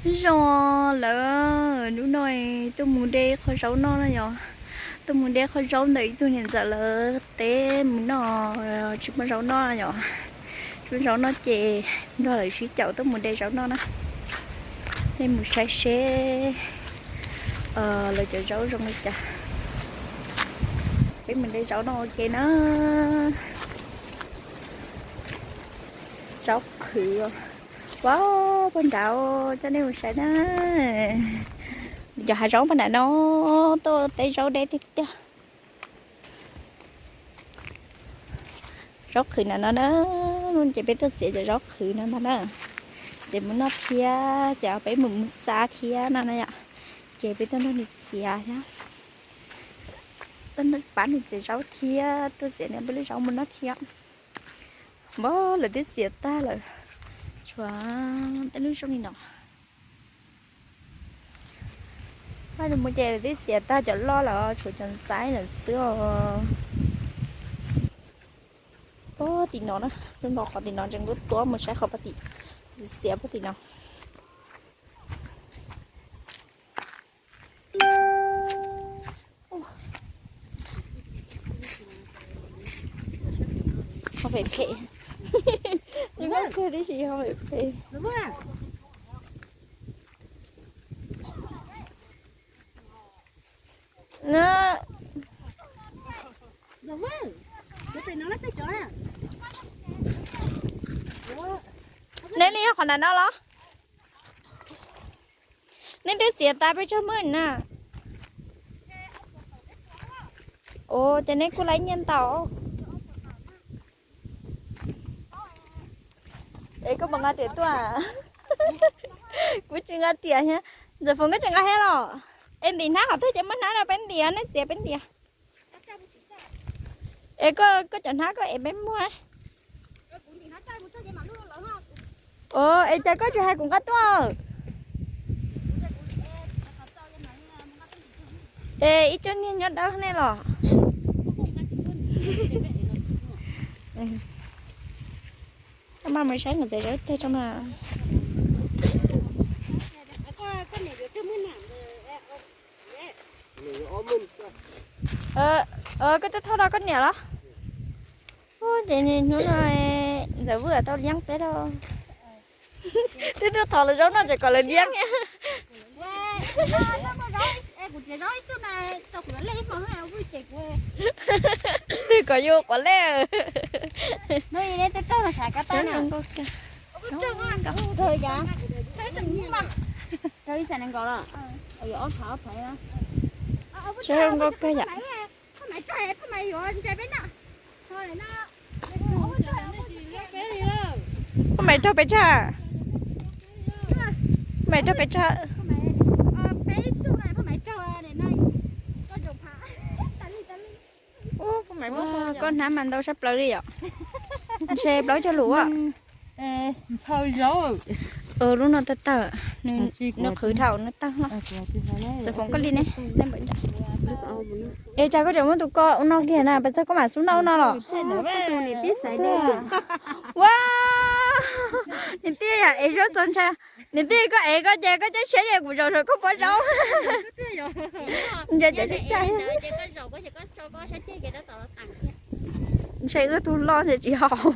Zoo lawm, hnub no tuaj mus de qhov zaub noj no yom. Tuaj mus de qhov zaub ntawm ib tug niam ntxawm lawv teb mus noj, tsis muaj zaub noj yom. Tsis muaj zaub noj ces nrog lawv sib caum tuaj mus de zaub noj na. Nej mus saib seb lawv cov zaub zoo li cas. Peb mus de zaub noj ua ke na. Zaub qhwv. Wow, pog nrad coj nej mus saib na. Cov hav zaub pog nrad no, tuaj teb zaub deb tiag tiag. Zaub qhwv nrad no na, ces peb tuaj txiav cov zaub qhwv no ntag na. Ces mus noj thiab, ces peb mus mus xa thiab no na yom. Ces peb tuaj nrog nws txiav thiab, tuaj pab nws txiav zaub thiab, tuaj txiav nws peb lub zaub mus noj thiab. Npab lawv twb txiav tag lawm, tshuav tej lub zoo li no. Pab nws mus ces lawv twb txiav tag cov loj lawm, tshuav cov ntxaib lawm xwb os. Puag tim no na, lub no qhov tim no tseem nkuj tuab mus saib qhov puag tim, txiav puag tim no. Ho phem phem. Zoo nkauj kawg tib si ho phem phem. Neb li qhov nram no los? Neb twb txiav tas peb tsag muaj na. Ua cas neb kuj laib nyiaj ntau. Es koj puas nqa riam tuaj? Kuv tsis nqa riam thiab. Ntxawm Foom koj tsis nqa thiab los? Es ntim hnab qhov twg ces muab hnab rau peb ntim, neb txiav peb ntim. Es koj, koj cov hnab koj ev peb muag. Ua, es cas koj tsis hais kuv nqa tuaj? Es ib co niag nyob dawb nej los? Koj mas mus saib nkawd txiav zaub tag tso mas. Koj twb thauj rau koj niam los? Ua ces hnub no Ntxawm Vwj tau liab peb lauj. Twb tuaj thov lawv zaub noj tseem kom lawv liab. Twb kom yuav quav lej. Saib zoo nkauj kawg yom. Poj Maiv raug pes tsawg? Poj Maiv raug pes tsawg? Koj hnab mas ntau sab plaws li yom. Ntshe plaub caug lus. Lub no tawg tawg, nws qhwv dhau nws tawg no. Foom koj li ne. Es cas koj tseem muab tus ko ua no kiag na, pes txog koj mam xub noj ua no los? Ua, niam tij yam ev zaub txaus ntshai. Niam tij koj ev koj ces koj caij siab ces kuv zaum saum koj pob zaub. Ntshai ces tsa tsa. Ntshai wb tug loj ntshai tsis haum.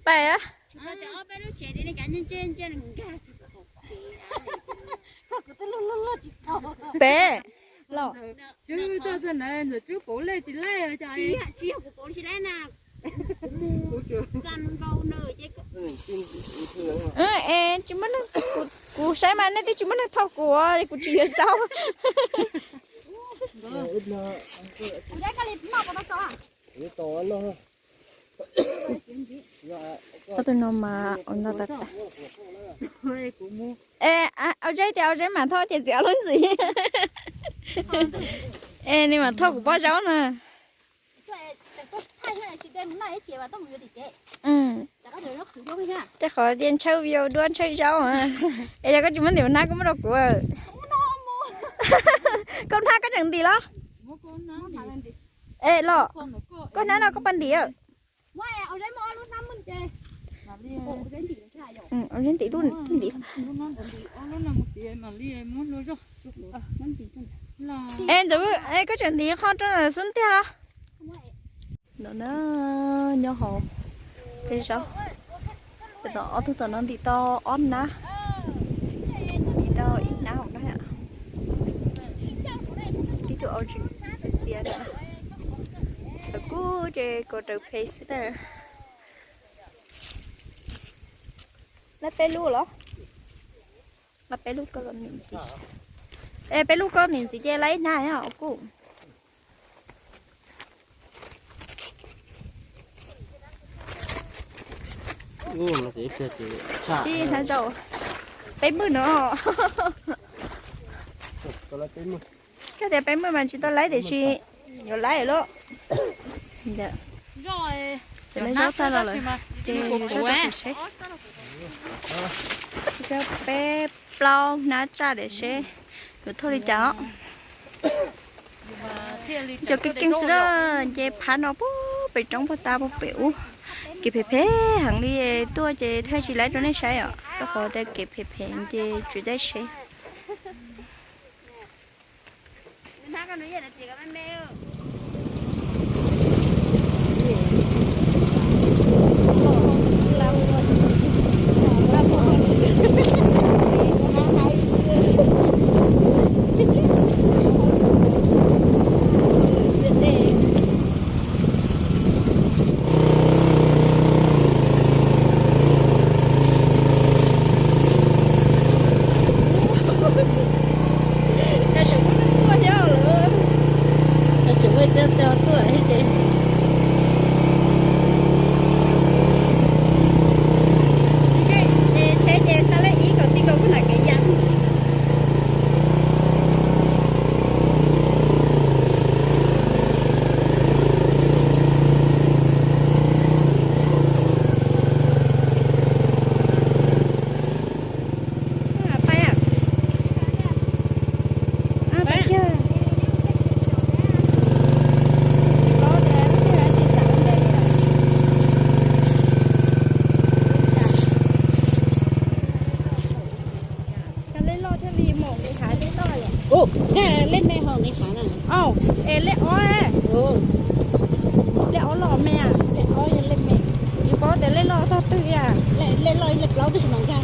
Pais. Pem los. Es tsis muaj neeg, kuv saib mas nej twb tsis muaj neeg thauj kuv, kuv tsis yuav zaub. Ob tug no mas ua no tas tas. Es au zeb tias au zeb mam thauj ces txiav lub ntxiv. Es nws mam thauj kuv pob zaub na. Tej qhov tias ntshaw view duab ntshaw zaub. Es yog koj tsis muab ntim hnab koj muab rau kuv. Koj hnab koj tseem ntim los? Es los, koj hnab no koj puas ntim? Ntim lub ntim. Es ntxawm, es koj tseem ntim qho rau ntawm xub ntiag los? Ntawm no nyob hauv tej zaub. Tam no ob tug tom no ntim tau ob nab, ntim tau ib nab hauv no. Tib tug au txiv txiav na, tshav kub ces kaus raws phem xwb na. Laib peb lub los? Laib peb lub koj ntim ntxiv. Es peb lub koj ntim ntxiv ces laib ib nab os kuj. Ib hnab zaub peb mwj no. Koj tias peb mwj mas tsis tau laib tiam sis yuav laib lawm. Txawm laib zaub tag los lawm ces yuav tau tus seb. Peb plaub hnab tsaj tiam seb yuav thauj li cas os. Cov keej keej xwb na, nce phab no puag pem roob puag ta puag pem ub. Kev phem phem heev li, tuaj ces thaij tsis laib rau nej saib os, rau qhov tias kev phem phem ces tsis tau seb. Tseem ua tau tau tuaj thiab ces. Ces tsheb ces xa lej ib kaum tij kaus kuj nam kev yam. Lej loj thiaj li maum nqis hav lej loj. Ub, lej me ho nqis hav na. Au, es lej ob, lej ob loj me, lej ob yog lej me. Tsis paub tias lej loj tog twg a. Lej loj ib lej plaub twb tsis mam nkag.